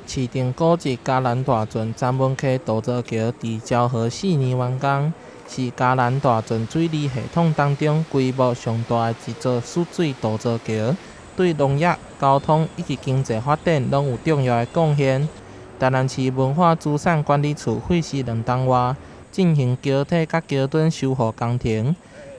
市定古蹟嘉南大圳三文溪渡槽橋佇昭和4年完工，是嘉南大圳水利系統當中規模上大的一座輸水渡槽橋，對農業、交通以及經濟發展攏有重要的貢獻。台南市文化資產管理處費時2冬外進行橋體佮橋墩修復工程，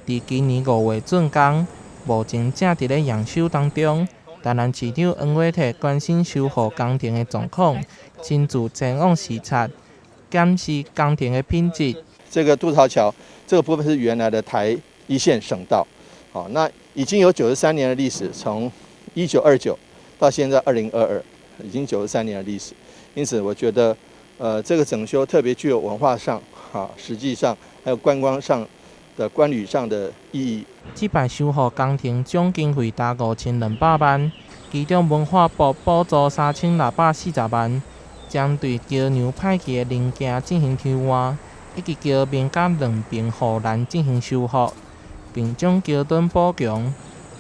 佇今年5月竣工，目前正佇咧驗收當中。台南市長黃偉哲關心修復工程的狀況，親自前往視察，檢視工程的品質。這個渡槽橋這個部分是原來的台一線省道，好，那已經有93年的歷史，從1929到現在2022，已經九十三年的歷史。因此，我覺得，這個整修特別具有文化上、哈，實際上還有觀光上的觀旅上的意義。這擺修復工程總經費達5200萬，其中文化部補助3640萬，針對橋梁歹去的零件進行抽換，以及橋面佮兩邊護欄進行修復，並將橋墩補強，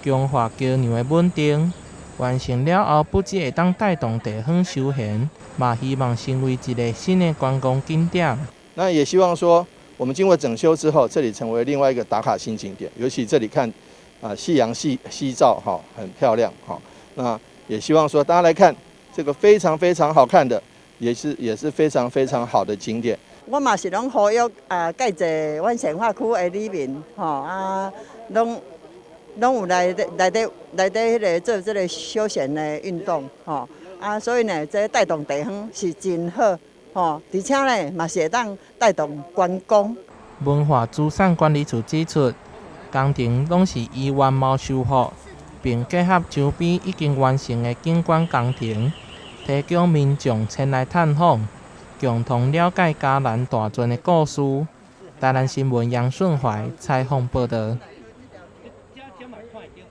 強化橋梁的穩定。完成了後，不只會當帶動地方休閒，嘛希望成為一个新的觀光景點。那也希望說，我們經過整修之後，這裡成為另外一個打卡新景點。尤其這裡看啊，夕陽西西照哈，很漂亮哈。那也希望說大家來看這個非常非常好看的，也是非常非常好的景點。我嘛是攏呼籲啊，蓋濟阮善化區的里民吼啊，攏有來來佇來佇彼个做這个休閒的運動吼啊，所以呢，這帶動地方是真好吼，而且呢，嘛是會當帶動觀光。文化資產管理處指出，工程攏是依原貌修復，並結合周邊已經完成的景觀工程，提供民眾前來探訪，共同了解嘉南大圳的故事。台南新聞楊順懷採訪報導。